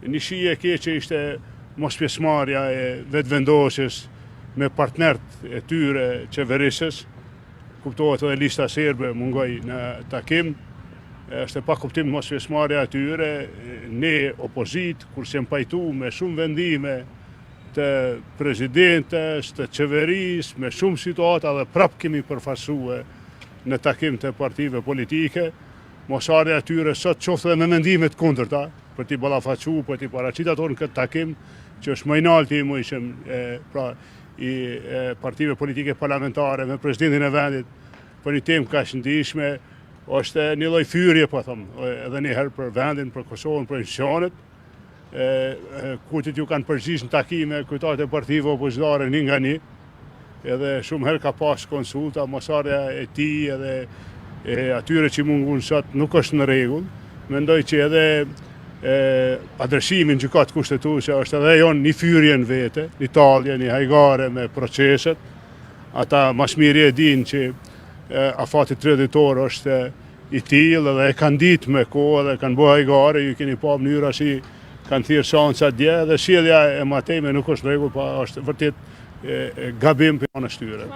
Një shije e keqe ishte mospjesëmarrja e Vetëvendosjes me partnerët e tyre qeverisës. Kuptohet edhe Lista Serbe mungoi në takim. Është e pakuptimtë mospjesëmarrja e tyre. Ne opozitë, kur s'jem pajtu me shumë vendime të presidentes, të qeverisë, me shumë situata dhe prapë kemi përfaqësue në takim të partive politike, mosardhja e tyre sot qoftë edhe me mendime të kundërta, për t'i ballafaqu, për t'i paraqit ato në këtë takim, që është më i nalti i mujshëm, pra i partive politike parlamentare me presidentin e vendit, për një temë kaq ndjeshme, është një lloj fyerje, po them, edhe një herë për vendin, për Kosovën, për institucionet, Kurtit ju kanë përgjigj në takime kryetarët e partive opozitare një nga një, edhe shumë herë ka pas konsulta, mosardhja e tij edhe e atyre që mungun sot nuk është në rregull. Mendoj që edhe e, adresimi në gjykatë kushtetuese është edhe ajo një fyerje në vete, një tallje, një hajgare me proceset. Ata ma s'miri e dinë që afati 30 ditor është i tillë dhe e kanë ditë me kohë dhe kanë bërë hajgare, ju keni pa mënyra si kanë thirrë seanca dje dhe sjellja e matejme nuk është në rregull, pa është vërtet gabim prej anës tyre.